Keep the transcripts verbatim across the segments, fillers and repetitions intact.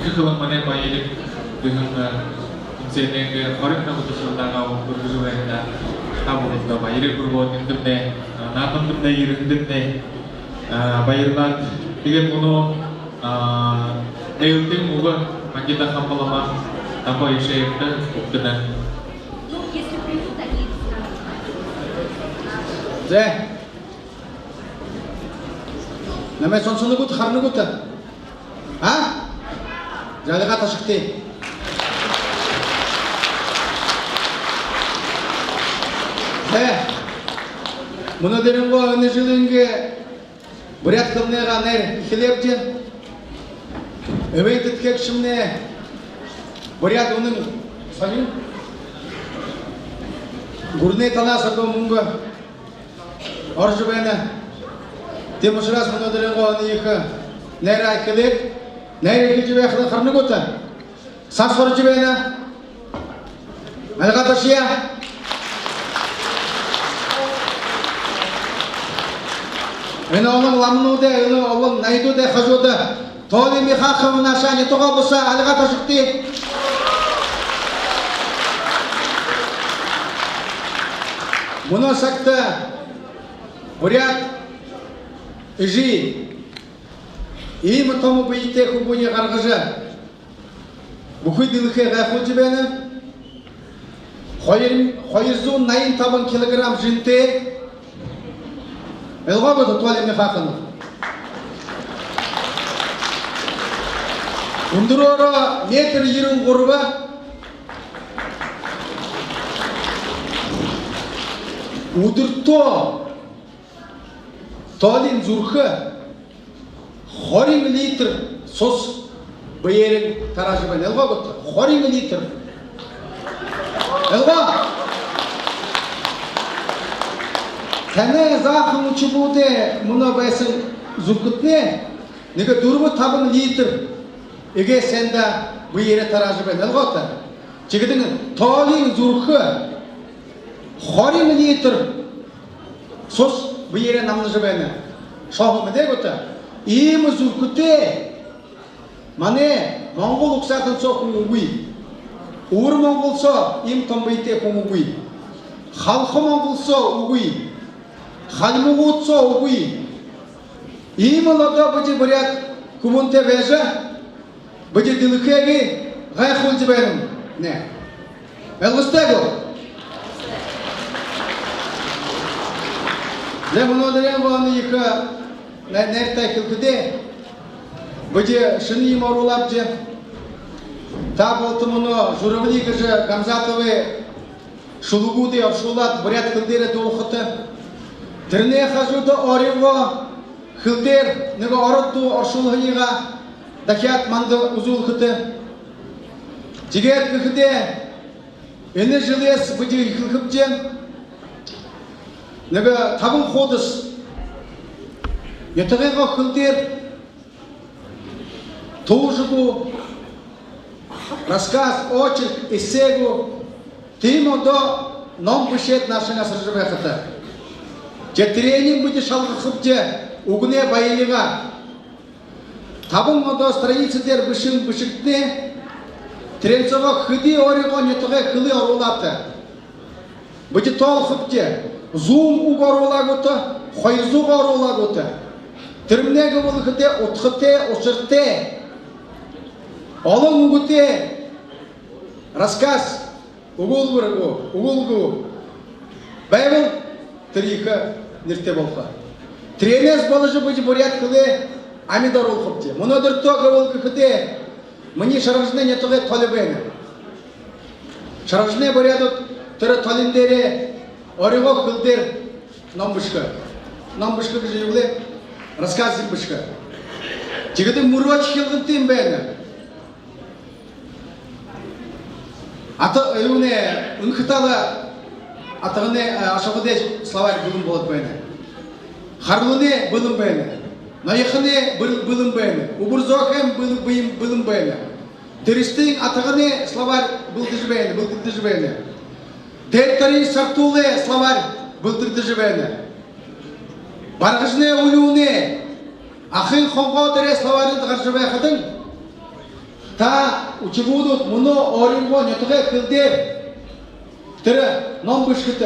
Хэлэн манай баярые гэһэн, э, эмхинэйнгээ хорин нэгэдэхи жэлдээ үргэжэ байна даа. Та бүгэдэндэ баярые хүргөөд, эндэмнай, э, наадандамнай ерэһэндэмнай, э, баярлаад. Тиигээд мүнөө, э, нээлтын үгэ Мангида Хамба лама Дамба Аюшеевта үгтэнэ. Зэ. Намайе соносоно гүт, харана гүт? А? Зэ, альга ташагты. Зэ. Мүнөөдэрэйнгөө энэ жэлэйнгээ буряад хэлэнэйнгээ найр эхилээбди. Эбээн тэдхэгшэмнай буряад үнэн соонь гүрэнэй талаһаа мүнгэ орожо байна. Тиимэ ушарһаа мүнөөдэрэйнгөө энэ ехэ найраа эхилээд, найр эхилжэ байхадань, харана гүт? Сагта орожо байна. Альга ташая. Энэ олон ламанарай, энэ олон найдуудай хажууда Толи Михахов, наашаа нютагаа бусаа, альга ташагты. Мүнөө сагта буряад эжы иимэ томо бэетэй хүбүүниие гаргажа, бүхы дэлхэйе гайхуулжа байна. Хоёр, хоёр зуун наян табан килограмм жэнтэй. Ойлгоо гүт, Толи Михаханов? Үндэрөөрөө метр ерэн гурба. Үдэртөө Толиин зүрхэ хорин литр сус бэеэрээ тараажа байна. Ойлгоо гүт? Хорин литр. Ойлгоо? Танай заахан үхибүүдэй мүнөө байһан зүрхэтнай нэгэ дүрбэ-табан литр эгээ һайндаа бэеэрээ тараажа байна. Ойлгоо гүт? Тиихэдэнь Толиин зүрхэ хорин литр сус бэеэрээ намнажа байна. Шоһо мэдээ гүт? Иимэ зүрхэтэй манай монгол угсаатан соо хүн үгы. Үбэр Монгол соо иимэ томо бэетэй хүн үгы. Халха Монгол соо үгы. Хальмагууд соо үгы. Иимэл одоо бидэ буряад хүбүүнтэй байжа, бидэ дэлхэйе гайхуулжа байнабди. Нэ. Ойлгостой гү? Зэ, мүнөөдэрэйнгөө ехэ най-, найртай хэлэхэдээ, бидэ шэнэ юумэ оруулаабди. Та булта мүнөө «Журавли» гэжэ Гамзатовай шүлэгүүдые оршуулаад, буряад хэлэн дээрээ дуулахат. Тэрэнэй хажууда өөрынгөө хэлэн дээрэ нэгэ ород дуу оршуулһаниигаа дахяад манда үзүүлхэт. Тиигээд гэхэдээ, энэ жэлһээ бидэ эхилхэбди нэгэ табан хуудас нютагайнгаа хэлэн дээрэ туужа гү, рассказ, очерк, эссе гү, тиимэ одоо ном бэшээд, наашань асаржа байхат. Тиигээд тэрэниие бидэ шалгахабди үгэнэй баялиг. Табан одоо страница дээрэ бэшэһэн бэшэгтнай, тэрэн соогоо хэды өөрынгөө нютагай хэлэ оруулаат. Бидэ тоолохобди, зуун үгэ оруулаа гүт, хоёр зуугаа оруулаа гүт. Тэрэмнай гэбэл гэхэдэ удхатай, ушартай, олон үгэтэй рассказ, үгүүлбэри гү, үгэл гү байбал, тэрэ ехэ нэрэтэй болохо. Тэрэнээс боложо бидэ буряад хэлээ амиды оруулхабди. Мүнөөдэртөө гэбэл гэхэдэ, минии Шаргажанай нютагай толи байна. Шаргажанай буряадууд тэрэ толин дээрээ өөрынгөө хэлэн дээрэ ном бэшэхэ. Ном бэшэхэ гэжэ юу гэлэй? Рассказ юм бэшэхэ. Тиигээд мүрөөшье хилгэнтэ юм байна. Ата, юунэй, Үнхэ тала Атаганай, э, ашагуудай словарь бэлэн болоод байна. Харлуунай бэлэн байна. Ноёхоной бэл-, бэлэн байна. Үбэр Зөөхэй бэл-, бэлэн, бэлэн байна. Тэрэтын Атаганай словарь бэлдэжэ байна, бэлдэгдэжэ байна. Дээрэ Торейн Сартуулай словарь бэлдэгдэжэ байна. Баргажанай Үлюунэй, Ахын Хонгоодорой словаринууд гаража байхадань, Та, үхибүүд, мүнөө өөрынгөө нютагай хэл дээрэ тэрэ ном бэшэхэт.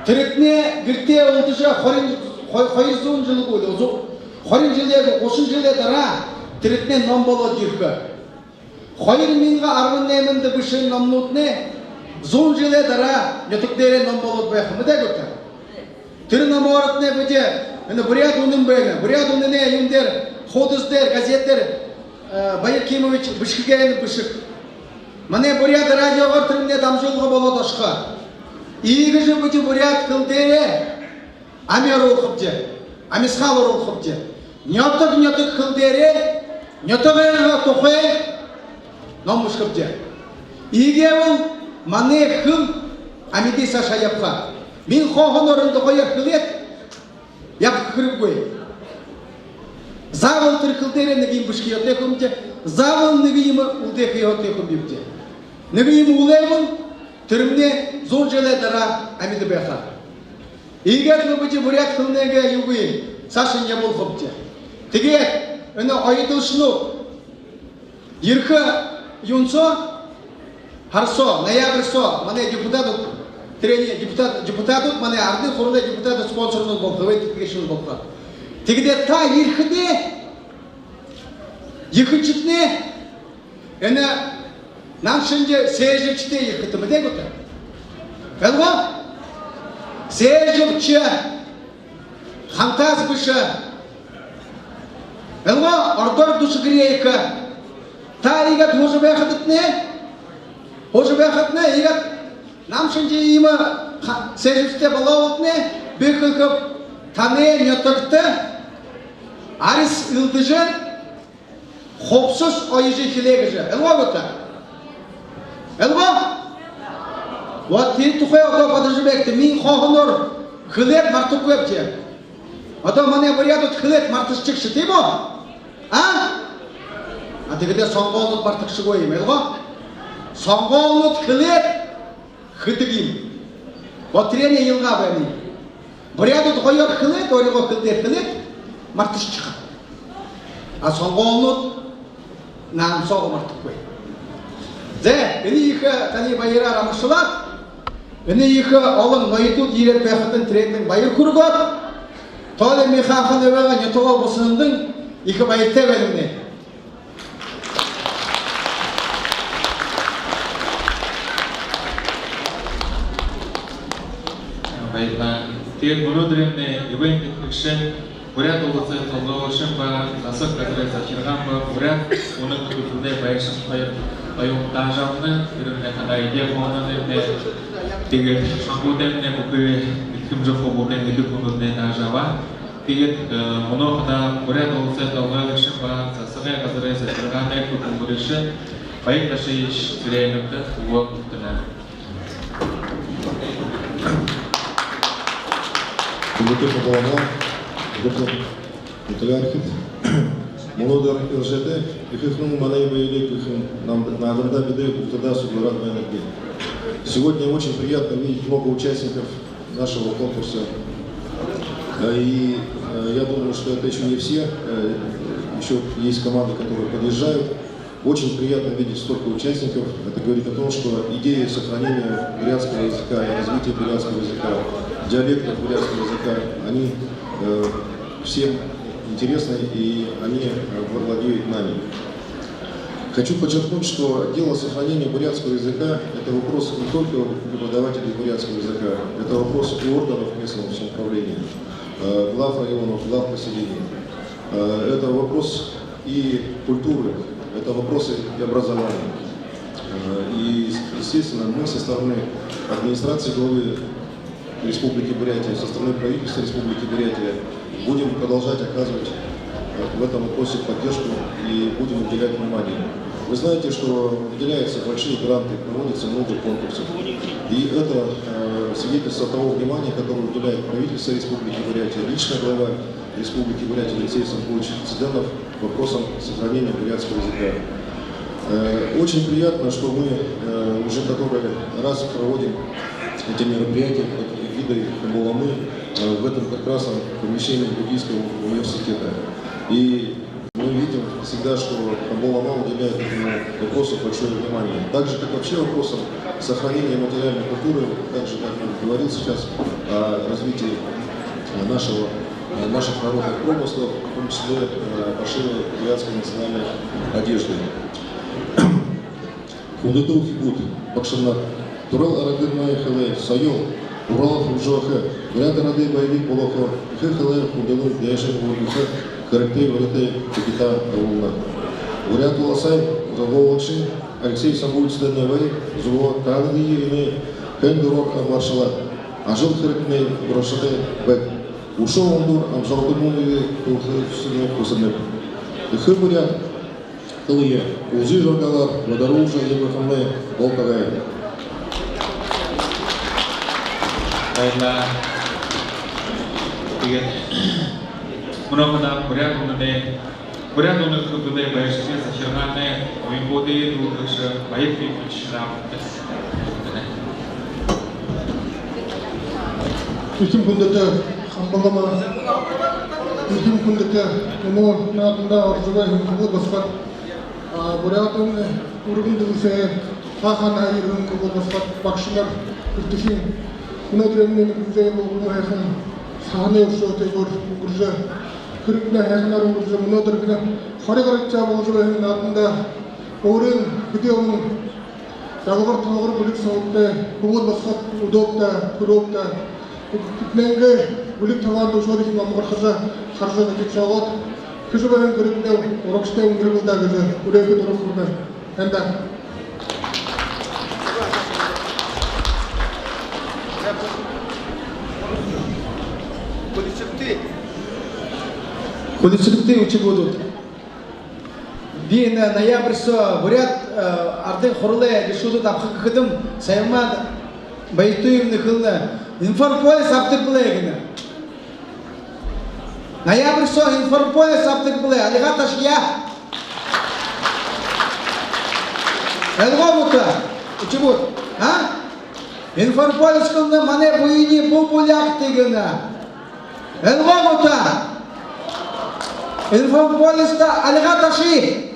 Тэрэтнай гэртээ үлдэжэ, хорин, хо-, хоёр зуун жэл гү, зу-, хорин жэлэй, гушан жэлэй дараа тэрэтнай ном болоод ерэхэ. Хоёр мянга арбан найманда бэшэһэн номууднай зуун жэлэй дараа нютаг дээрээ ном болоод байха юм даа, гү даа. Тэрэ номуудтнай бидэ, энэ «Буряад үнэн» байна. «Буряад үнэнэй» юун дээрэ, хуудас дээрэ, газет дээрэ, э, Баяр Кимович бэшэхэ гээнь бэшэхэ. Манай Буряад радиогоор тэрэмнай дамжуулга болоод ошохо. Иигэжэ бидэ буряад хэл дээрээ ами оруулхабди, амисхаал оруулхабди. Нютаг, нютаг хэл дээрээ нютагайнгаа тухай ном бэшэхэбди. Иигээд лэ манай хэл амиды саашаа ябаха. Минии хооһон орондо хоёр хэлээд ябаха хэрэггүй. Заабол тэрэ хэл дээрээ нэгэ юумэ бэшэхэ ёһотой хүмди, заабол нэгэ юумэ үлдээхэ ёһотой хүмди. Нэгэ юумэ үлээгүйл, тэрэмнай зуун жэлэй дараа амиды байха. Иигээд лэ бидэ буряад хэлэнэйнгээ юугээ саашань ябуулхабди. Тиигээд энэ оёдолшонууд ерэхэ юун соо, һара соо, ноябрь соо манай депутадууд, тэрэниие депутат, депутадууд, манай Арадай Хуралай депутадууд спонсорнууд болохо, тиигэжэ болохо. Тиигээд та ерэхэдээ ехэнхидтнай энэ нам шэнги сээжэбшэтэй ерэхэт юм даа, гү даа. Ойлгоо? Сээжэбшэ, хантаас бэшэ. Ойлгоо? Ородоор душегрейка. Та иигээд һуужа байхадатнай, һуужа байхадатнай, иигээд нам шэнги иимэ ха-, сээжэбшэтэй болоо болотнай, би хэлэхэб: танай нютагта арьс элдэжэ, хубсаһа оёжо эхилээ гэжэ. Ойлгоо гүт? Ойлгоо? Вот тэрэ тухай одоо бодожо байгты, минии хооһоноор хэлээд мартахагүйбди. Одоо манай буряадууд хэлээд марташадаг шэ, тиимэ гү? А? А тиихэдээ сонгоолнууд марташагүй юм, ойлгоо? Сонгоолнууд хэлээд хэдэг юм. Вот тэрэниие илгаа байна. Буряадууд гоёор хэлээд, өөрынгөө хэл дээрэ хэлээд марташаха. А сонгоолнууд наһан соогоо мартахагүй. Зэ, энэ ехэ, э, таниие баяраар амаршалаад, энэ ехэ, э, олон ноёдууд ерээд байхадань тэрэндэнь баяр хүргөөд, Толя Михайловай нютагаа бусаһандань ехэ баяртай байнаб. Баярлаа. Тиигээд мүнөөдэрэймнай ивент эдхэгшэ Буряад Уласай Толгойлогшон ба Засаг газарай захиргаан ба Буряад үнэн хүдэлмэриин байшан хоёр оюун даажа абана. Тэрэмнай хадаа эдеэ хоолоймнай, тиигээд шангуудаймнай, бүхы бэлхэмжэ хубуудаймнай, эдэ хүнүүднай даажа абаа. Тиигээд, э, мүнөө хадаа Буряад Уласай Толгойлогшон ба Засагай газарай захиргаанай хүдэлмэришэ Баяр Дашиевич Цыреновтэ үгэ хүртэнэ. Хүндэтэ Хубаалнай, хүндэтэ нютагаархид, мүнөөдэр Эржэтэ эхэ эхын манай баялиг гэһэн нам-, нааданда бидэ бултадаа суглараад байнабди. Сегодня очень приятно видеть много участников нашего конкурса. Э, и, э, я думаю, что это ещё не все. Э, ещё есть команды, которые подъезжают. Очень приятно видеть столько участников. Это говорит о том, что идеи сохранения бурятского языка и развития бурятского языка, диалектов бурятского языка, они, э, всем интересны, и они, э, владеют нами. Хочу подчеркнуть, что дело сохранения бурятского языка — это вопрос не только преподавателей бурятского языка, это вопрос и органов местного самоуправления, э, глав районов, глав поселений. Э, это вопрос и культуры, это вопросы и образования. Э, и, естественно, мы со стороны администрации главы Республики Бурятия, со стороны правительства Республики Бурятия будем продолжать оказывать, э, в этом вопросе поддержку и будем уделять внимание. Вы знаете, что выделяются большие гранты, проводится много конкурсов. И это, э, свидетельство того внимания, которое уделяет правительство Республики Бурятия, лично глава Республики Бурятия Алексей Санкович Цыденов вопросам сохранения бурятского языка. Э, очень приятно, что мы, э, уже который раз проводим эти мероприятия под эгидой Хубаалнай, э, в этом прекрасном помещении Буддийского университета. И мы видим, Всегда, что Тамбова мало уделяет этому вопросу большое внимание. Так же, как вообще вопросам сохранения материальной культуры, так же, как я говорил сейчас о развитии, э, нашего, э, наших народных промыслов, в том числе, э, пошива бурятской национальной одежды. Хүндэтэ үхибүүд, багшанар, түрэл арадаймнай хэлээ: соёл, уралха, үжөөхэ, буряад арадай баялиг болохо, эхэ хэлээ хүндэлэн, дээшэнь үргэхэ хэрэгтэй, уритай бэшэтэй болоно. Буряад Уласай зохёолагшын Алексей Самбуевич Цыденовай зүгһөө таанадые энэ хэн дээрээ амаршалаад, ажал хэрэгтнай урагшаатай байг, үшөө үндэр амжалтануудые түлхүүлхыень хүсэнэб. Эхэ буряад хэлые үлзы жаргалаар бадаржа ябахамнай болтогой. Баярлаа. Тиигээд мүнөө хадаа буряад үнэнэй, буряад үнэн хүндэлэгшэ, захиргаанай, уянгуудай дүүргэшэ Баяр Филиппович Шарапов. Эрхим хүндэтэ Хамба лама, эрхим хүндэтэ мүнөө наадандаа орожо байһан хүбүүд, басагад, а, буряад үнэн үргэн дэлисэй, та хаанаа ерэһэн хүбүүд, басагад, багшанар, үртэхин. Мүнөөдэр энэ нэгэ зээл угум һайхан саһанай үршөөтэйгөөр үнгэржэ, хэрэгтнай һайханаар үнгэржэ, мүнөөдэр гэнэ хори гарагша боложо байһан наадандаа өөрын хэды олон дагалгар толгор бэлиг соогуутай хүбүүд, басагад үдөөб даа, хүрөөб даа. Эдэниингээ бэлиг толгондо үшөө дахин омогорхожо, хаража, нэгэ шоогоод, хэжэ байһан хэрэгтнай урагшатай үнгэргэл даа гэжэ үреэхэ дуран хүрэнэ. Һайн даа. Хүлисэгты, хүлисэгты, үхибүүд. Би энэ ноябрь соо Буряад, э, Арадай Хуралай гэшүүдүүд абаха гэхэдэм, Саяма Баяртуевна хэлэнэ: «Информполис абадаг бэлэй», — гэнэ. Ноябрь соо Информполис абадаг бэлэй, альгаа ташая. Ойлгоо гүт, үхибүүд? А? Информполис гэлнэ манай буянай бү-, булякты гэнэ. Ойлгоо гүт? Информполиста альгаа ташая.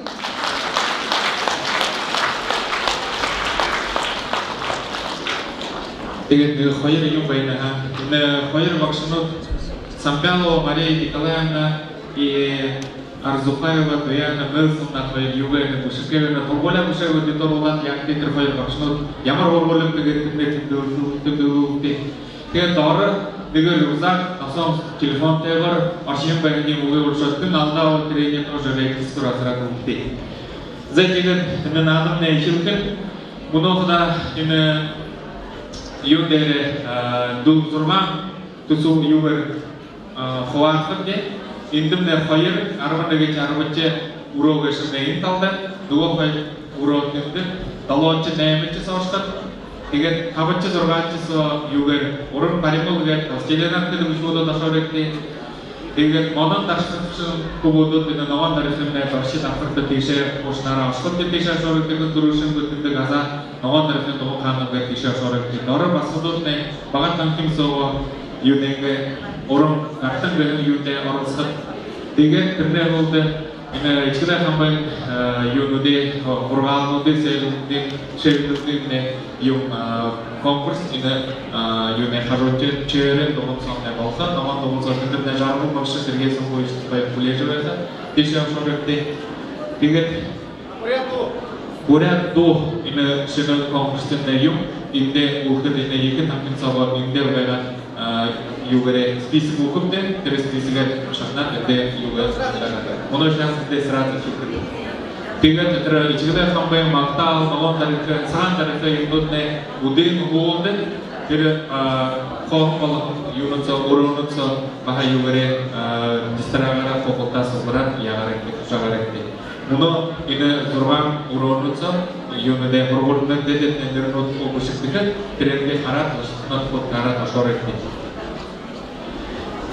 Тиигээд нэгэ хоёр юм байна ха. Энэ хоёр багшанууд, Самбялова Мария Николаевна и Арзухаева Туяна Мэлсовна, хоёр юугээ, нэгэ бэшэгһээ, нэгэ һургуулиин бэшэгһээ дүтэ оруулаад, яг тэрэ хоёр багшанууд ямар һургуулиин, тиигээд тэрэнээ тэмдэглэл-, тэмдэглэлтэй. Тиигээд доро нэгэ рюкзак, тосон телефонтойгоор оршон байһан юумэ үгы болошоод, хэн алдаа бол, тэрэнээ тоже регистратураа асараад үгыт. За, тиигээд энэ наадамнай эхилхэнь, мүнөө хадаа энэ юун дээрэ, а, дүл зургаан түсэб юугээр, а, хубаадахабди. Эндэмнай хоёр, арбан нэгэдэхи, арбадахи үрөө гээшэмнай энэ талада, нүгөө хоёр үрөө тэндэ, долоодохи, наймадахи соошохот. Тиигээд табадахи, зургаадахи соо юугээр, уран баримал гээд, пластилинаар гэдэг үхибүүд ошооройгты. Тиигээд модон даршагшын хүбүүд энэ ногоон дарихымнай барши дабхарта тиишээ хуушанаараа ошохот, тиишээ ошооройгты, түрүүшын бүтэндэг газаа ногоон дарихын дуган хаана гээд тиишээ ошооройгты. Доро басагадууднай Бага Танхим соогоо юунэйнгээ, уран гартан гэһэн юундэ оролсохот. Тиигээд тэрэнэй һүүлдэ энэ Эсэгэлэй хамбын, э, юунүүдэй, хургаалнуудые, шэглэлнүүдые, шэглэлнүүдые юм, а, конкурс энэ, а, юунэй хажуудахи чөөрэй дуган соомнай болохо. Ногоон дуган соо тэндэмнай Жаргал багша, Сергей Самбуевич Тутбаев хүлеэжэ байха. Тиишээ ошооройгты. Тиигээд «Буряад дуу» энэ шэнэ конкурсымнай юм. Эндээ үлэхэдэ энэ ехэ танхим соогоо эндээ байгаа, а, юугээрээ список үгэхэбди, тэрэ списогээр шагнаад, эндээ юугээр. Мүнөө сейчас эндээ сразу шүүхэбди. Тиигээд тэрэ Эсэгэлэй хамбын магтаал, ногоон дарихын, сагаан дарихын юумэнүүднай үдын һүүлдэ тэрэ, а, хооһон болохо юумэн соо, үрээнүүд соо баһа юугээрээ, а, тестерагаараа, хухалтаа сулбараад ягаарайгты, хушаагаарайгты. Мүнөө энэ зургаан үрээнүүд соо юунүүдэй, һургуулинуудые, тэдэнэй нэрэнүүд бэшэгдэхэ, тэрээндээ хараад, бэшэгдэһэн хуу таараад ошооройгты.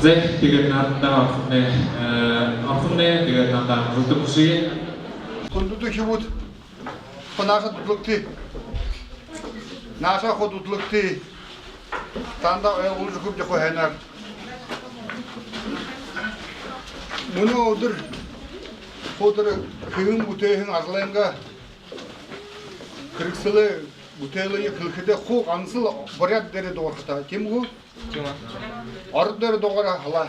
За, тиигээд наадандаа орохомнай, э, орохомнай, тиигээд наадандаа амжалта хүсэе. Хүндэтэ үхибүүд, хуу наашаа дүүргэгты. Наашаа хуу дүүргэгты. Танда ойлгуулжа үгэхэб, хуу һайнаар. Мүнөө үдэр Үдэр хэһэн бүтээһэн ажалайнгаа хэрэгсэлэй бүтээлые хэлэхэдээ хуу гансал буряад дээрэ дуугархатай, тиимэ гү? Тиимэ. Ород дээрэ дуугархалаа.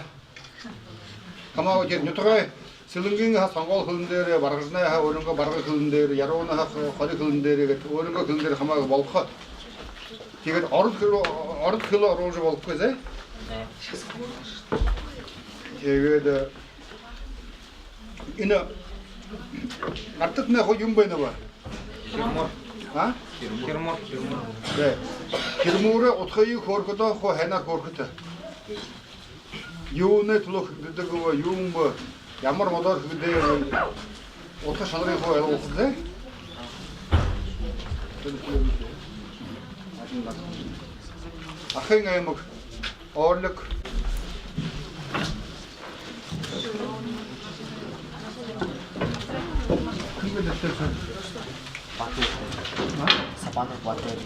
Хамаагүй, тэрэ нютагай Сэлэнгын һаа сонгоол хэлэн дээрэ, Баргажанай һаа өөрынгөө Баргажа хэлэн дээрэ, Яруунын һаа хори хэлэн дээрэ гээд өөрынгөө хэлэн дээрэ хамаагүй болохо. Тиигээд ород хэл, ород хэлэ оруулжа болохогүй, зэ? Тиигээд, э, энэ гартатнай хуу юун байнаб? Хирмуур. А? Хирмуур, хирмуур. Тээ. Хирмуурай удхые хөөрэхэдөө хуу һайнаар хөөрэхэтэй. Юунэй түлөө хэгдэдэг бэ, юун бэ, ямар модоор хэгдээ бэ, удха шанарые хуу ойлгуулха, зэ? Ахын аймаг, Орлик. Батыр. А? Сабанов Батыр.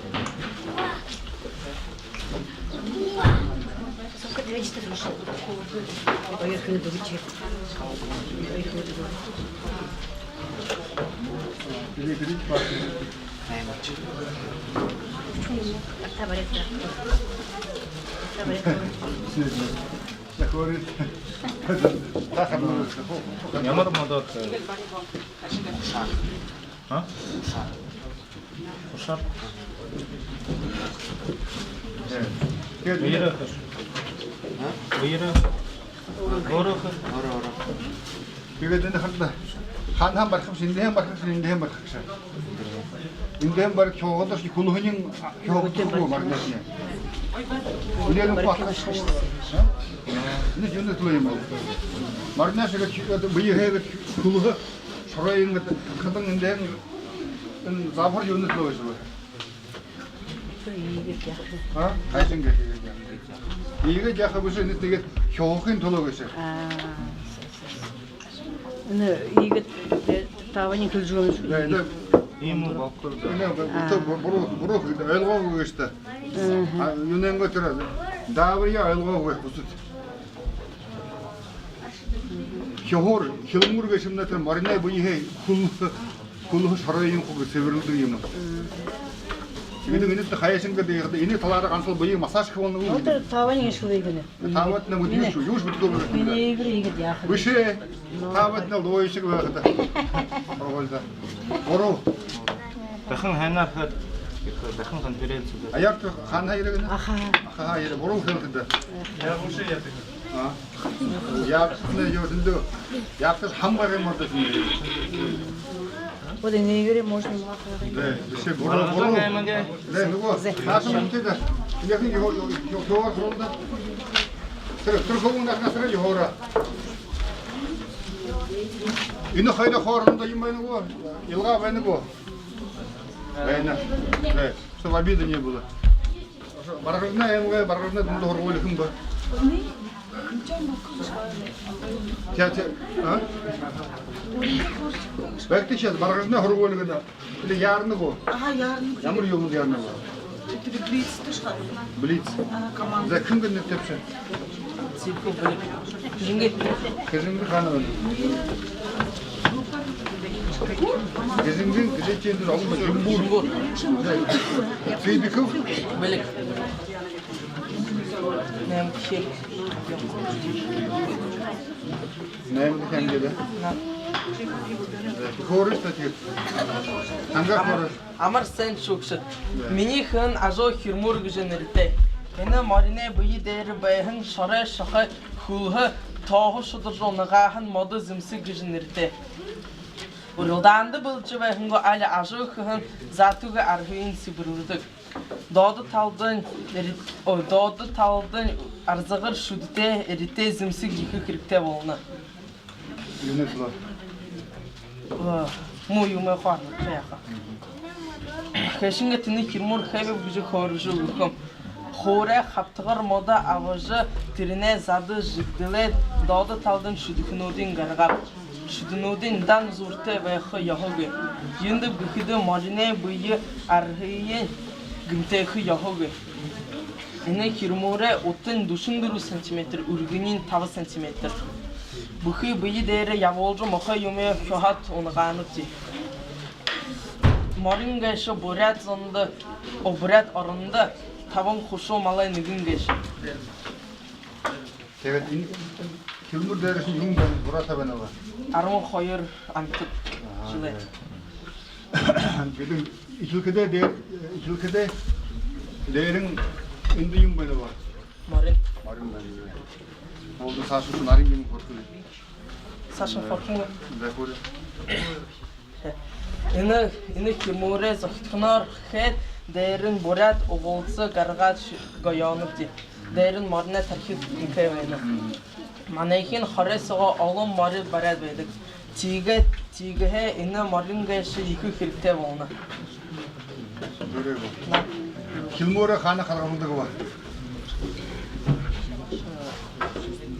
Ямар модоор? А? Хушаар. Э, тэгээд бэеэрээ хөөрэхэ. А? Бэеэрээ. Өөрөө хөөрэхэ. Өөрөө, өөрөө. Тэгээд энэ ханда хаанһаа бариха юм, эндэһээнь бариха юм, эндэһээнь бариха юм. Эндэһээнь бариха, хёоходоошни хүлһэниинь хёоходоошни маринашни. Энээнь хуу атгахаш. А? Энэ юунэй түлөө юм бэ? Маринаш гээд, бэеһээ гээд хүлһэ шоройень гээд хадаа эндэһээнь, энэ заабхар юунэй түлөө гээшэб? Иигээд яаха. А? Хайшан гээд иигээд яаха. Иигээд яаха бэшэ, энэ тиигээд хёохын түлөө гээшэ. А, сэ, сэ, сэ. Энэ иигээд, э, таабаниинь хэлэжэ үгэнэ шүү. Да, да. Иимэ болохо. Энэ, а, буруу, буруу ойлгоогүй гээшэ даа. Мгм. А, юунэйнгээ тэрэ даабарияа ойлгоогүй бусад. Хёохоор, хилмүүр гээшэ юм даа, тэрэ маринай бэеһээ хүл-, хүлһэ шоройень хуу сэбэрлэдэг юм. Мгм. Тиигээд энэ хайшан гээд, энэ талаараа гансал бэе массаж хэхэ болоно гү? Вот, таабаниинь шүлэй гэнэ. Таабад нэ, вот, юуш, юуш бүтэхэ болоно. Минии эбэр иигээд яаха. Бэшэ. Ну, таабад нэ, луйшиг байха даа. Буруу. Дахин һайнаар хээд, дахин конференци даа. А яг тэрэ хаанһаа ерээ гэнэ? Ахаһаа. Ахаһаа ерээ. Буруу хэлэхэдэ. А? Яагаад нэ, юу, зэндөө. Яагаад хам гараа юм ордо юм. Вот и не игры можно. Да, вообще буруу, буруу. Да, ну вот. Наша мунтида. Яахан юу, юу, юу, юу, юу, юу. Тэрэ, тэрэ хубиин наһанһаа тэрэ юу хөөрэхэ. Энэ хоёрой хоорондо юм байна гү? Илгаа байна гү? Байна. Да, чтобы обиды не было. Баргажанай аймагай, Баргажанай дунда һургуули хэн бэ? Тя, тя, а? Байгты сейчас, Баргажанай һургуули гэнэ. Или яарна гү? Ага, яарна. Ямар юумэн яарна гү? Тэрэ блиц тээ шахаад. Блиц. Ага, команда. За, хэн гэнэ нэртэйбши? Цыпко Бэлиг. Хэжэнгэ. Хэжэнгэ хаана байна? Хэжэнгэ, Хэжэнгэ, Жимбур. Цыбиков. Бэлиг. Наймадахи. Наймадахи аймаг даа. Да. Хөөрэш даа, тиигээд. Танга хөөрэш. Амар сайн шүгшэд. Минии хэһэн Ажуу Хирмуур гэжэ нэрэтэй. Энэ моринай бэе дээрэ байһан шорой, шохой, хүлһэ, тооһо шударжа унагааһан модо зэмсэг гэжэ нэрэтэй. Урилдаанда бэлдэжэ байһан гү, али ажал хэһэн заатагүй арһыень сэбэрлэдэг. Доодо талдань эри-, ой, доодо талдань арзагар шүдэтэй, эритэй зэмсэг ехэ хэрэгтэй болоно. Юунэй түлөө? О, муу юумэ хооһон яаха. Хэшэнгэ тэндэ хирмүүр хэбэб гэжэ хөөрэжэ үгэхэм. Хуурай хабтагар модо абажа, тэрэнээ зада жэгдэлээд, доодо талдань шүдэхэнүүдынь гаргааб. Шүдэнүүдынь дан зууртай байха ёһогүй. Юундэб гэхэдэ, моринай бэе арһыень гэмтээхэ ёһогүй. Энэ хирмүүрэй утань дүшэн дүрбэн сантиметр, үргэниинь табан сантиметр. Бүхы бэе дээрээ ябуулжа, мохо юумэ хюһаад унагаанабди. Морин гээшэ буряад зондо, о, буряад орондо табан хушуу малай нэгэн гээшэ. Тиигээд энэ хилмүүр дээрэшни юун байна, буряад табан байна гү? Арбан хоёр амитад. Аха, жэлэй. Тиигээд. Бидэ эхилхэдээ дэ-, эхилхэдээ дээрэнь эндэ юун байна гү? Морин. Морин байна. Ол саашань нарин юумэ хурхана. Саашань хурхана. Захур. Энэ, энэ хилмүүрээ зохидхоноор хээд, дээрэнь буряад угалза гаргаад ши-, гоёонобди. Дээрэнь мориной тархи энхэ байна. Манайхин хорёо соогоо олон морин бариад байдаг. Тиигээ, тиигээһээ энэ морин гээшэ ехэ хэрэгтэй болоно. Дүүрээ гү? Хилмүүрээ хаана харгалдаг бэ?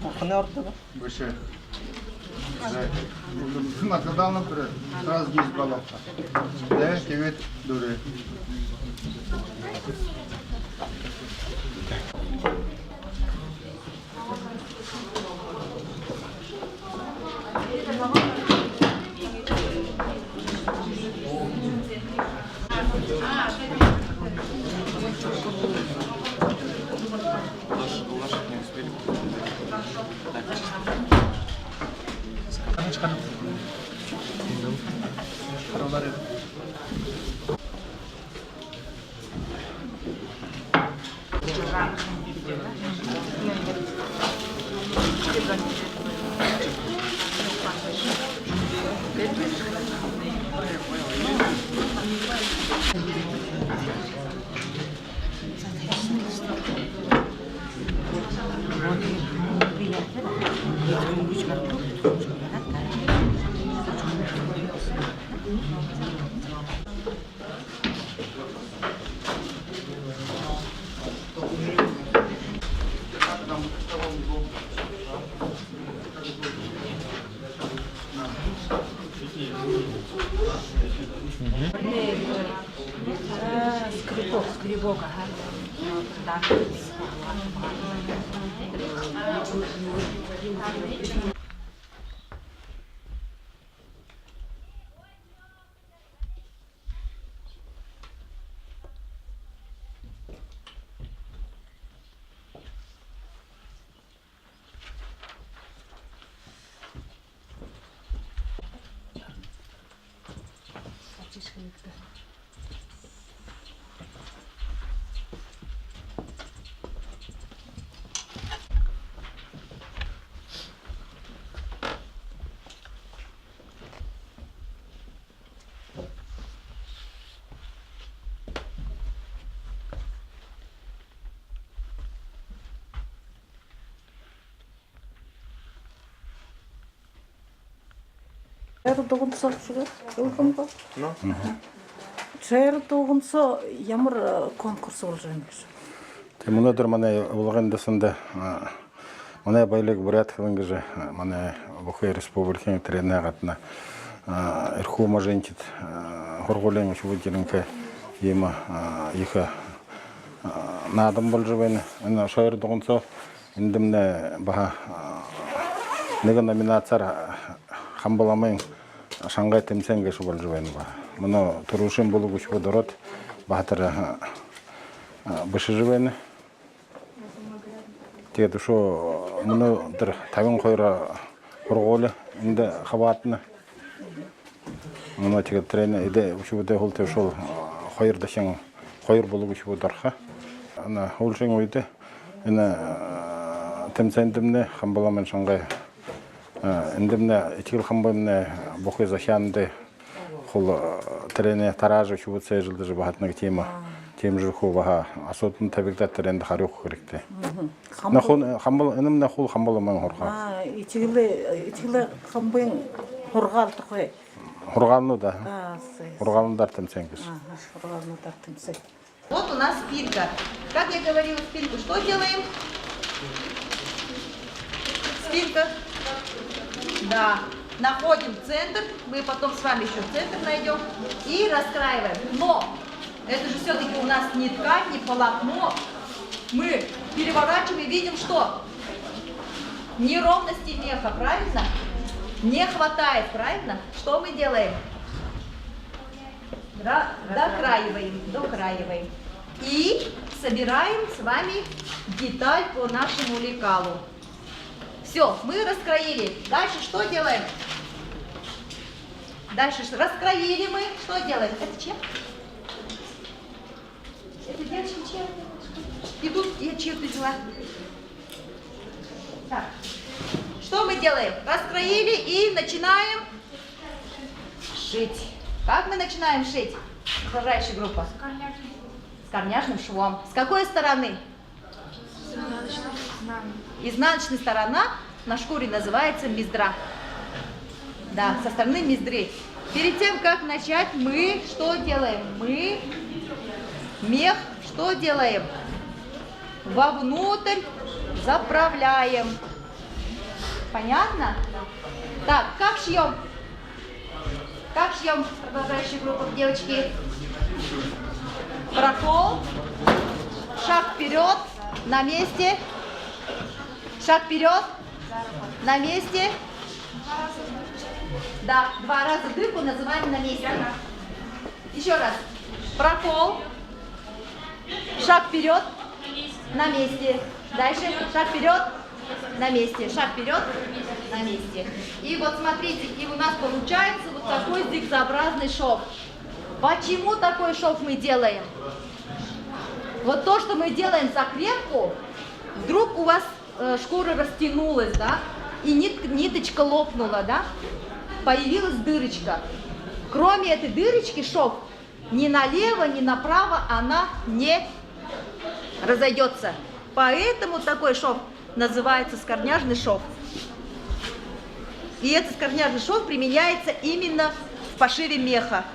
Бурханай ордо гү? Бэшэ. Зэ, хэн отгадал, например, сразу десять баллов. Зэ, тиигээд дүүрээ. Скребок, скребок, ага. Шойро дуганса шэгээ, ылган ба? Ну. Шойро дуганса ямар, э, конкурс болжо байна гэжэ? Тээ, мүнөөдэр манай Улгын дасанда, а, манай баялиг буряад хэлэн гэжэ, а, манай бүхы республикын, тэрэнэй гадна, а, Эрхүү можын, а, һургуулиин үхибүүд ерэнхэй иимэ, а, ехэ, а, наадан болжо байна. Энэ шойро дуганса эндэмнай баһа, а, нэгэ номинацияар, а, Хамба ламын шангай тэмсээн гээшэ болжо байна ба. Мүнөө түрүүшын бүлэг үхибүүд ороод, баһа тэрэ, а, а, бэшэжэ байна. Тиигээд үшөө мүнөөдэр табин хоёр һургуули эндэ хабаадана. Мүнөө тиигээд тэрэнэй эдэ үхибүүдэй һүүлдэ үшөөл, а, хоёр дахин, хоёр бүлэг үхибүүд орохо. Энэ һүүлшын үедэ энэ, а, тэмсээндэмнай Хамба ламын шангай, а, эндэмнай Этигэл хамбамнай бүхы захяануудай хуу, а, тэрэнээ тараажа, үхибүүд сээжэлдэжэ, баһа нэгэ тиимэ, тиимэ жэл хуу баһа асуудал табигдаад, тэрээндэ харюу үгэхэ хэрэгтэй. Мгм. Хамба... Нахуй, хамба, энэмнай хуу Хамба ламын һургаал. А, Этигэл, Этигэл хамбын һургаал тухай. Һургаалнууд, а? А, сэ-, сэ. Һургаалнуудаар тэмсээн гэжэ. Ага, һургаалнуудаар тэмсээн. Вот у нас спинка. Как я говорила, спинку что делаем? Спинка. Да. Находим центр. Мы потом с вами ещё центр найдём. И раскраиваем. Но это же всё-таки у нас не ткань, не полотно. Мы переворачиваем и видим, что Неровности меха, правильно? Не хватает, правильно? Что мы делаем? Ра- докраиваем, докраиваем. И собираем с вами деталь по нашему лекалу. Все, мы раскроили. Дальше что делаем? Дальше ш- раскроили мы. Что делаем? Это чем? Это девочки чем? Идут, я чьё-то взяла. Так. Что мы делаем? Раскроили и начинаем шить. Как мы начинаем шить? Продолжающая группа. С корняжным швом. С какой стороны? Изнаночная сторона на шкуре называется миздра. Да, со стороны миздры. Перед тем, как начать, мы что делаем? Мы мех что делаем? Вовнутрь заправляем. Понятно? Так, как шьём? Как шьём? Продолжающая группа, девочки. Прокол. Шаг вперёд. На месте. Шаг вперёд. На месте. Да, два раза дырку называем на месте. Ещё раз. Прокол. Шаг вперёд. На месте. Дальше. Шаг вперёд. На месте. Шаг вперёд. На месте. И вот смотрите, и у нас получается вот такой зигзагообразный шов. Почему такой шов мы делаем? Вот то, что мы делаем закрепку, вдруг у вас э, шкура растянулась, да, и нит- ниточка лопнула, да, появилась дырочка. Кроме этой дырочки шов ни налево, ни направо она не разойдётся. Поэтому такой шов называется скорняжный шов. И этот скорняжный шов применяется именно в пошиве меха.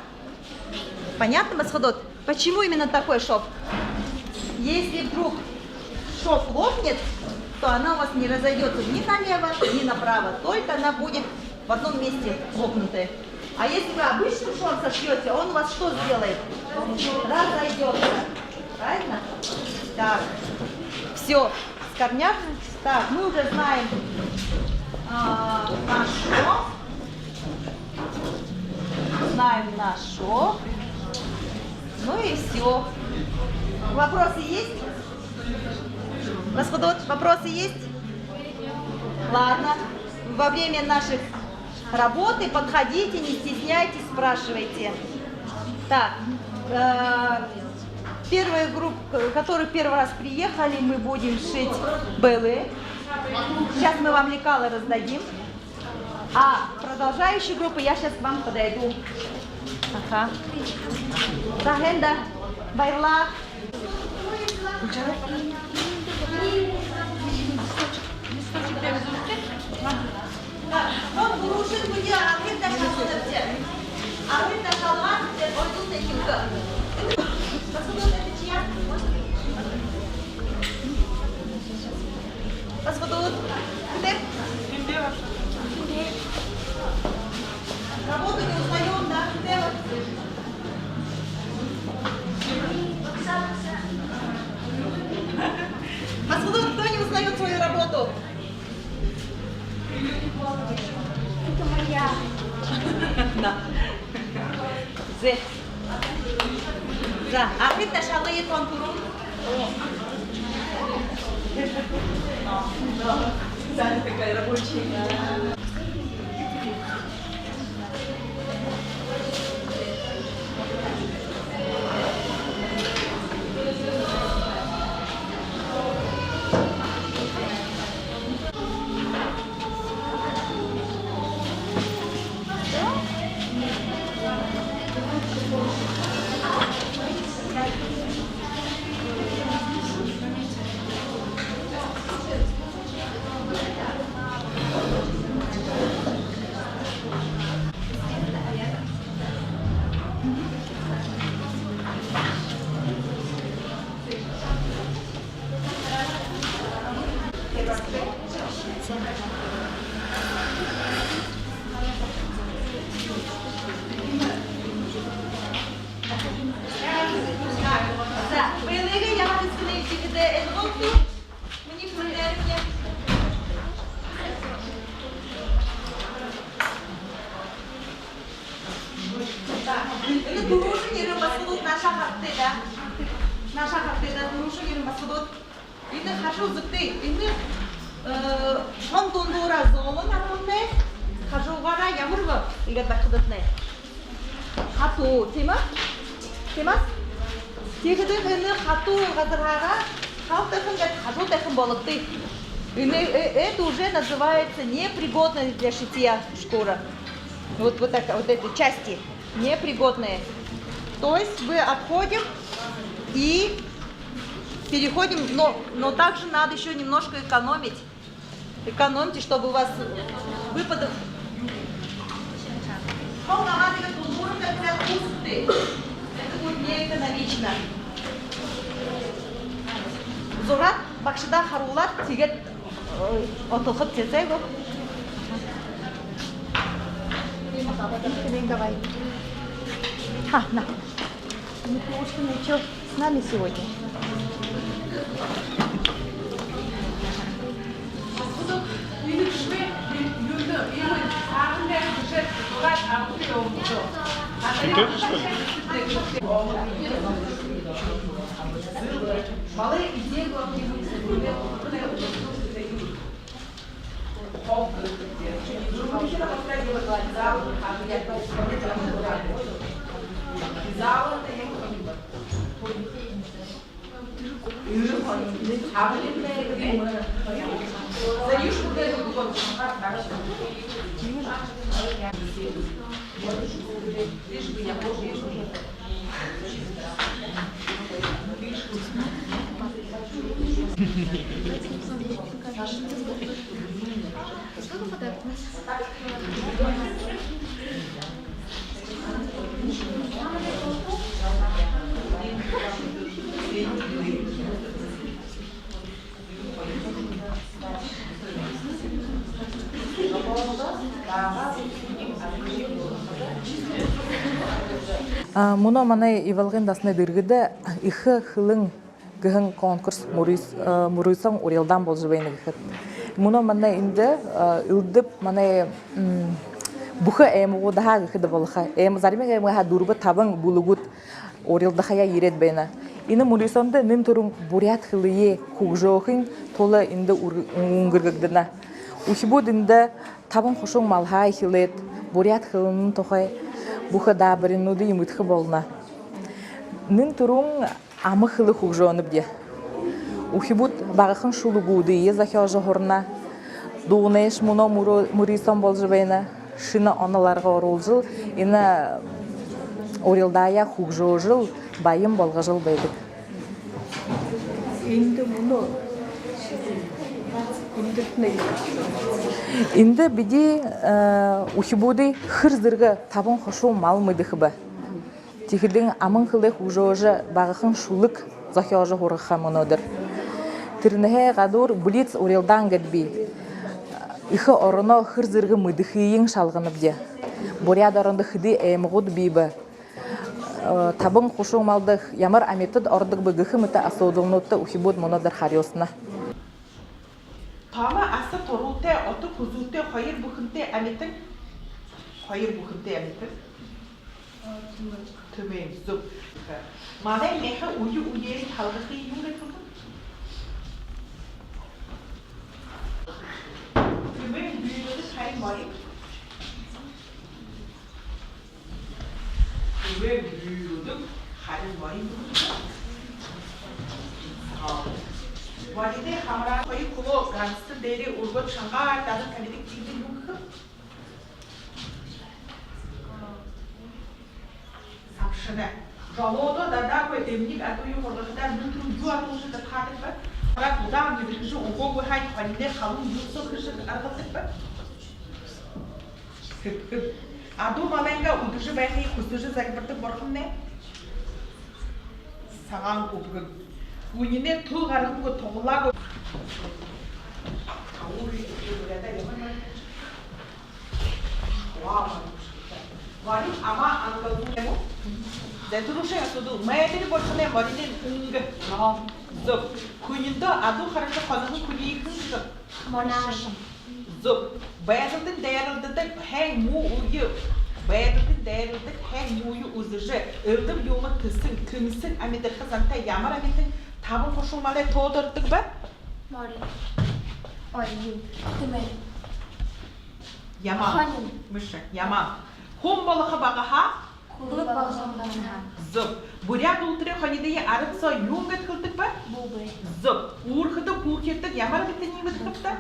Понятно, Басхудуд? Почему именно такой шов? Если вдруг шов лопнет, то она у вас не разойдётся ни налево, ни направо. Только она будет в одном месте лопнутая. А если вы обычным швом сошьёте, он у вас что сделает? Разойдётся. Правильно? Так. Всё. Скорняжный. Так, мы уже знаем а, наш шов. Знаем наш шов. Ну и всё. Вопросы есть? Басхудуд, вопросы есть? Ладно. Во время наших работы подходите, не стесняйтесь, спрашивайте. Так, э, первая группа, которые первый раз приехали, мы будем шить белые. Сейчас мы вам лекала раздадим. А продолжающая группа, я сейчас к вам подойду. Ага. Саахай даа, баярлаа. Басхудуд. Работу не узнаём, да? Басхудуд, кто не узнаёт свою работу? Это моя. Да. Зэ. За, архид ташаалые тон түрүүн. Специально такая рабочая. Нааша харагты даа. Нааша харагты даа, түрүүшын ерэн басагадууд. Энэ хажуу үзэгты. Энэ, э, шон дундуура зөөлэн арганай, хажуугаараа ямар бэ? Иигээд барихадатнай. Хатуу, тиимэ? Тиимэ? Тиихэдэ энэ хатуу газарһаа халта тайхан гээд хажуу тайхан болгогты. Энэ, э, это уже называется непригодная для шитья шкура. Вот, вот так, вот этой части. Непригодные. То есть мы обходим и переходим, но, но также надо ещё немножко экономить. Экономьте, чтобы у вас выпадов. Шон наагаа тиигээд дундуура тайхада һүзэгты. Это будет неэкономично. Зураад, багшадаа харуулаад, тиигээд, э, отолхо тээзээ гү. Давай. Ха, на. Николушка, ну чё, с нами сегодня? А, мүнөө манай Ивалгын дасанай дэргэдэ «Эхэ хэлэн» гэһэн конкурс мүрыс-, э, мүрысөөн урилдаан боложо байна гэхэдэ. Мүнөө манай эндэ, э, элдэб манай, м, бүхы аймагуудһаа гэхэдэ болохо. Айм-, зариман аймагһаа дүрбэ-табан бүлэгүүд урилдахаяа ерээд байна. Энэ мүрысөөндэ нэн түрүүн буряад хэлэеэ хүгжөөхын тула эндэ үр-, үнгэргэгдэнэ. Үхибүүд эндэ табан хушуун малһаа эхилээд, буряад хэлэнэй тухай бүхы даабаринуудые мэдэхэ болоно. Нэн түрүүн ама хэлэ хүгжөөнэбди. Үхибүүд багахан шүлэгүүдые зохёожо һурана. Дуунайш мүнөө мүрөө-, мүрысөөн боложо байна. Шэнэ онол арга оруулжал, энэ урилдааяа хүгжөөжэл, баян болгожол байдаг. Эндэ мүнөө, эндэ тнэ. Эндэ бидэ, э, үхибүүдэй хэр зэргэ табан хушуу мал мэдэхэб. Тиихэдэнь аман хэлээ хүгжөөжэ, багахан шүлэг зохёожо һургаха мүнөөдэр. Тэрэнһээ гадуур блиц урилдаан гээд бии. Эхэ ороноо хэр зэргэ мэдэхыень шалганабди. Буряад орондо хэды аймагууд бииб. Э, табан хушуу малда ямар амитад ородог бэ гэхэ мэтэ асуудалнуудта үхибүүд мүнөөдэр харюусана. Томо аса туруунтай, отог хүзүүтэй, хоёр бүхэнтэй амитан. Хоёр бүхэнтэй амитан. Тэмээн. Тэмээн, зүб. Манай мяха үе үеэрээ халгахые юун гээд хэлэхэб? Тэмээн бүйрөөдэ харин морин. Тэмээн бүйрөөдэ харин морин. Мориной хамараа хоёр хүлөө гансата дээрээ үргөөд шангаар дадал табидаг, тиигэдэг юун гэхэб? Самшана. Жолоодоо дадаагүй эмниг адууе һургахадаа, нэн түрүүн юу адуулжа дадахадаг бэ? Хараад удаан эдэрхэжэ үгөөгүй һаань, хониной халуун юусоо хэжэ аргалдаг бэ? Сэдьхэл. Адуу малайнгаа үдэжэ байхые хүсэжэ зальбардаг бурхамнай Сагаан үбгэн. Үнинэй түл гараһангүй, тугалаагүй. Морин амаа ангалдуулаа гү? Зай, түрүүшын асуудал. Майдари бурханай мориной үнгэ. Зүб. Хүниндөө адуу хаража хоноһон хүниие хэн гэхэб? Монашам. Зүб. Байдалдань дайралдадаг һайн муу үе. Байдалдань дайралдадаг һайн юуе үзэжэ, элдэб юумэ тэсэн, тэмсэн амидарха зантай ямар амитан табан хушуу малай тоодо ородог бэ? Морин. Ой, юу. Тэмээн. Ямаан. Хонин. Бэшэ, ямаан. Хүн болохо багаһаа. Хүбүүд болохо багаһаа. Зүб. Буряад үүлтэрэй хонидые арад соо юун гээд хэлэдэг бэ? Бүбэ. Зүб. Үүрхэдэ хүүрхирдэг ямар амитан юм гэдэг бэ?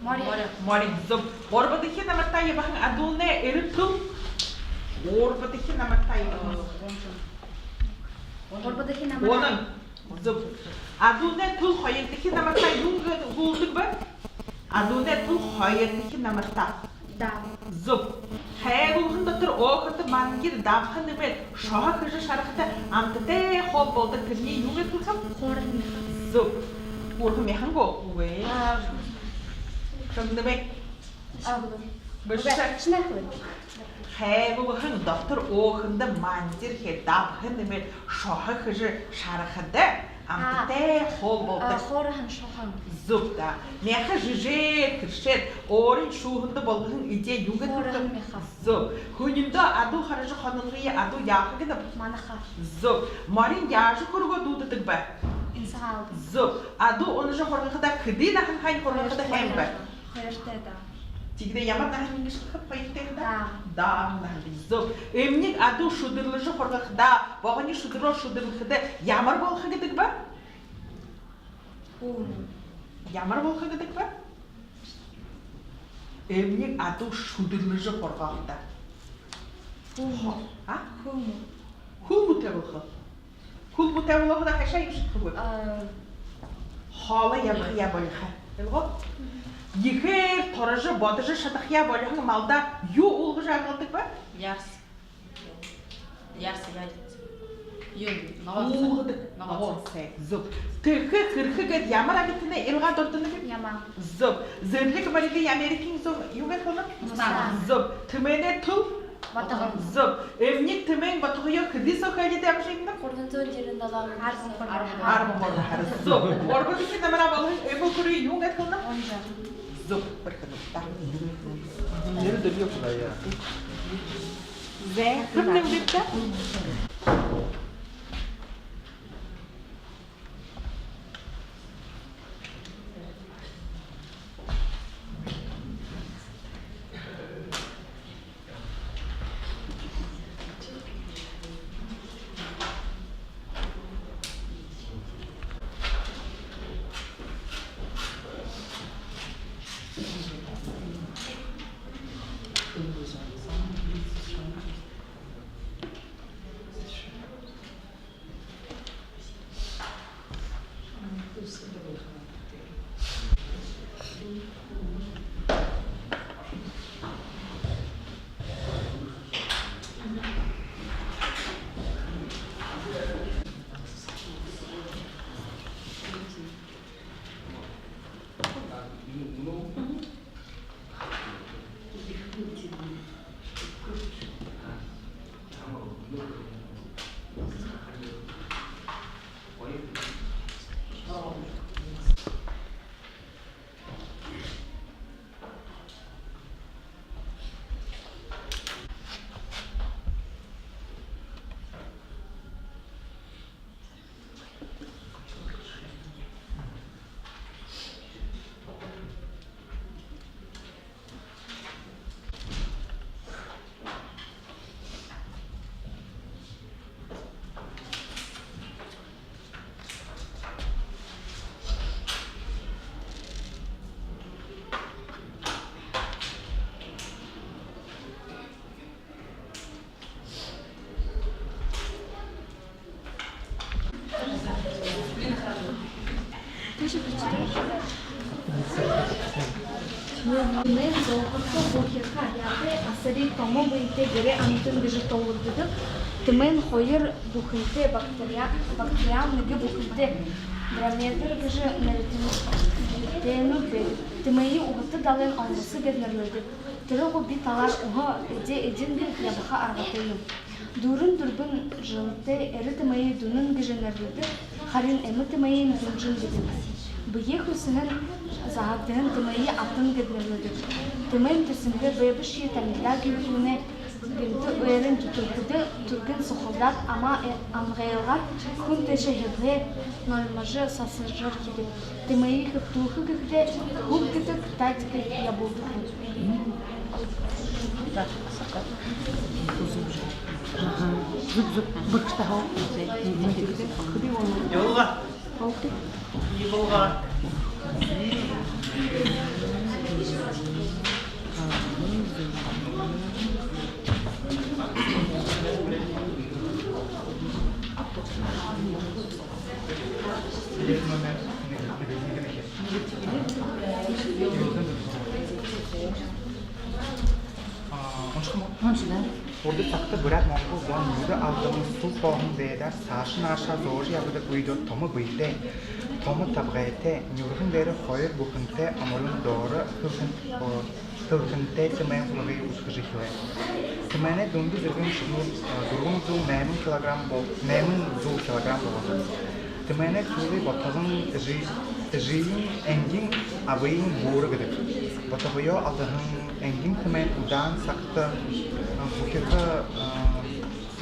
Морин. Морин. Зүб. Гурбадахи намартаа ябаһан адуунай эрэ тыл. Гурбадахи намартаа ябаһан. Гурбадахи намартаа. Үнэн. Зүб. Адуунай тыл хоёрдохи намартаа юун гээд һүүлдэг бэ? Адуунай тыл хоёрдохи намартаа. Даб. Зүб. Хайгуулһан дотор оохондо мангир дабһа нэмээд шоһо хэжэ шарахада амтатай хоол болодог, тэрэниие юун гээд хэлэхэб? Хуурһан мяхан. Зүб. Хуурһан мяхан гү? Үгы. А. Шоһо нэмээ. А, бэшэ. Бэшэ. Шнахлы. Хайгуулһан дотор оохондо мангир хээд дабһа нэмээд шоһо хэжэ шарахада амтатай хоол болодог. А, хуурһан шоһон. Зүб даа. Мяха жэжээр хэршээд, өөрын шүүһэндэ болгоһон эдеэ юун гээд хэлэхэб? Хуурһан мяха. Зүб. Хүниндөө адуу хаража хонолгые адуу яаха гэнэб? Манаха. Зүб. Морин яажа хүрэгөө дуудадаг бэ? Инсагаалда. Зүб. Адуу унажа һургахадаа хэды наһанһаань һургахада һайн бэ? Хоёртой даа. Тиигээд ямар наһан юм гэжэ хэлэхэб, хоёртой даа? Даа. Даа наһан. Зүб. Эмниг адуу шүдэрлэжэ һургахадаа, богони шүдэрөөр шүдэрлэхэдэ ямар болохо гэдэг бэ? Хүл муу. Ямар болохо гэдэг бэ? Эмниг адуу шүдэрлэжэ һургахадаа. Хүл муу. А? Хүл муу. Хүл муутай болохо. Хүл муутай болоходоо хайшаа юм шэдэхэ бэ? А. Хоолой ябахаяа болихо. Ойлгоо? Ехээр торожо, бодожо шадахаяа болиһон малда юу уулгажа аргалдаг бэ? Яарса. Яарса, яарса. Юун? Ногоон. Уугадаг. Ногоон. Ногоон сай. Зүб. Тэхэ, хэрхэ гээд ямар амитанай илгаа дурданабиб? Ямаан. Зүб. Зэрлиг моридые Америкын зон юун гээд хэлэнэб? Мустанг. Зүб. Тэмээнэй тыл? Батаган. Зүб. Эмниг тэмээн батагые хэды соо хэлээд ябажа ябанаб? Гурбан зуун ерэн долоон. Арбан гурбан. Арбан гурбан. Зүб. Гурбадахи намараа болоһон эмэ хүрые юун гээд хэлэнэб? Унжа. Зүб. Бэрхэнүүд. Нэрэ дэргэб. Зэ, хэн нэмэгдэб? Тэмээн золгохо, бүхирхэ аятай, асари томо бэетэй гэрэй амитан гэжэ тоологдодог. Тэмээн хоёр бүхэнтэй, бактериал, бактериал нэгэ бүхэнтэй, дрометра гэжэ нэрэтэйнүүд байдаг. Тэмээе уһата далайн олбосо гээд нэрлэдэг. Тэрэ губи талаар уһа эдеэ эдеэн ябаха аргатай юм. Дүүрэн дүрбэн жэлтэй эрэ тэмээе дүнэн гэжэ нэрлэдэг, харин эмэ тэмээень дүнжэн гэдэг. Бэеэ хүсэһэн, заһагдаһан тэмээе атан гээд нэрлэдэг. Тэмээн түсэнгэ бэе бэшье тамирай гүнэй Гэнтэ үеэрынь түтэлхэдэ түргэн сухалдаад, амаа, э, амгайлгаар, хүн тээшэ хэблээ нольможо сасажархидаг. Тэмээе хэбтүүлхэ гэхэдээ, хүл гэдэг тактика ябуулдаг. Аха. Зүб, зүб. Бэрхэшэ тахаа. Ябуулга. Ябуулга. Уншахам гү? Унша даа. Урда сагта буряад-монгол зон нюдэ алдарна сүл хооһон дайдаар саашань наашаа зөөжэ ябадаг үедөө томо бэетэй, томо табгайтай, нюрган дээрэ хоёр бүхэнтэй, оморюун доро хэлхэн-, о, хэлхэнтэй тэмээн хулгые үдхэжэ эхилээ. Тэмээнэй дунда зэргын шэдюур, э, дүрбэн зуун найман килограмм бол-, найман зуун килограмм болоно. Тэмээнэй туулые ботогон эжы-, эжыень, энгин абыень буура гэдэг. Ботогоёо алдаһан энгин тэмээн удаан сагта, э, бүхы, э,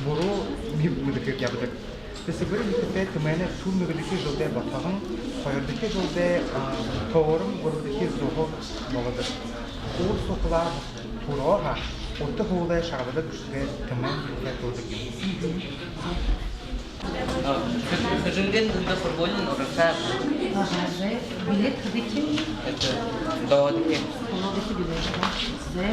буруу мэдэхээр ябадаг. Дэсэгбэри Ехэ тэмээнэй түл нэгэдэхи жэлдээ ботогон, хоёрдохи жэлдээ, а, тоором, гурбадахи зуһа болодог. Уур сухалаа түрөө һаа, ута һүүлэй шагдадаг бэшэһээ тэмээн бүхы туудаг юм. А, Хэжэнгын дунда һургуулиин урагшаа. Ага, зэ. Билет хэды? Это, долоодохи. Долоодохи билет, да? Зэ.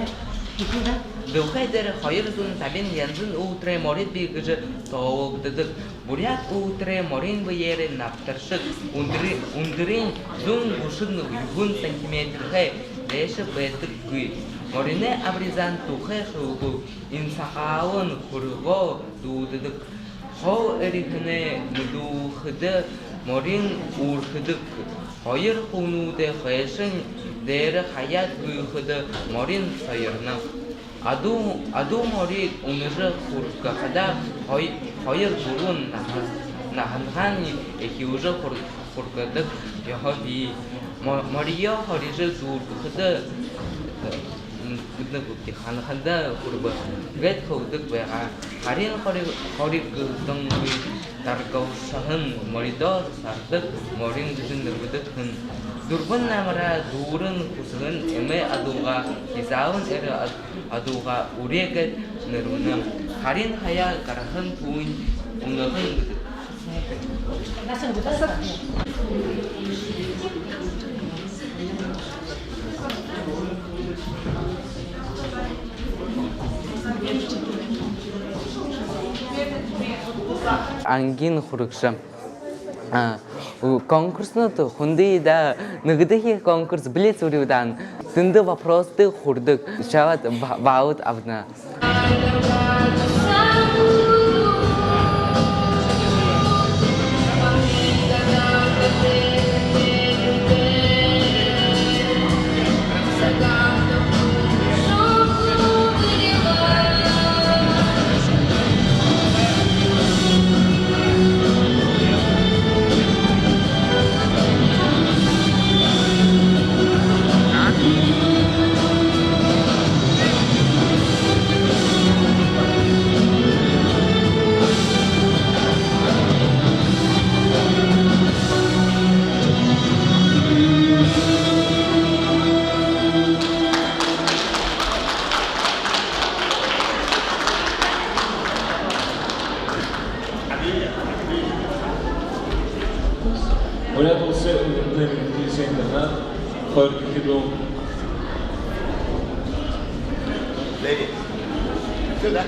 Ехэ даа. Дэлхэй дээрэ хоёр зуун табин янзын уутарай мори бии гэжэ тоологдодог. Буряад уутарай морин бэеэрээ набтаршаг, үндэры-, үндэрынь зуун гушан юһэн сантиметрһээ дээшэ байдаггүй. Мориной абаризаан тухай хэлэбэл, инсахаалан хүргөө дуудадаг. Хоол эрихэнээ мэдүүлхэдэ морин үүрхэдэг. Хоёр хүнүүдэй хойшонь дээрэ хаяад гүйхэдэ морин сойрно. Адуу, адуу морин унажа хүргэхэдэ хой-, хоёр-гурбан наһа-, наһанһаань эхилжэ хүр-, хүргэдэг ёһо бии. Мо-, мориёо хорижо дүүргэхэдэ, э, м, гэнэ гүбди, ханахада хүрбэ гээд хэлэдэг байгаа. Харин хори-, хоригдонгүй таргалсаһан моридоо сардаг морин гэжэ нэрлэдэг һэн. Дүрбэн намараа дүүрэн хүсэһэн эмэй адуугаа, хизаалан эрэ ад-, адуугаа үрэ гээд нэрлэнэ. Харин хаяа гараһан түүнь унаһан гэдэг. Ангиин һурагша. А, у, конкурснууд хүндэ даа, нэгэдэхи конкурс, блиц үрэ даа. Тэндэ вопросты хүрдэг. Шабаад ба-, баллууд абана. Буряад уласай үндэһэтэнэй мэдэхын центрһээ хоёрдохи дуун. Леви. Сюда.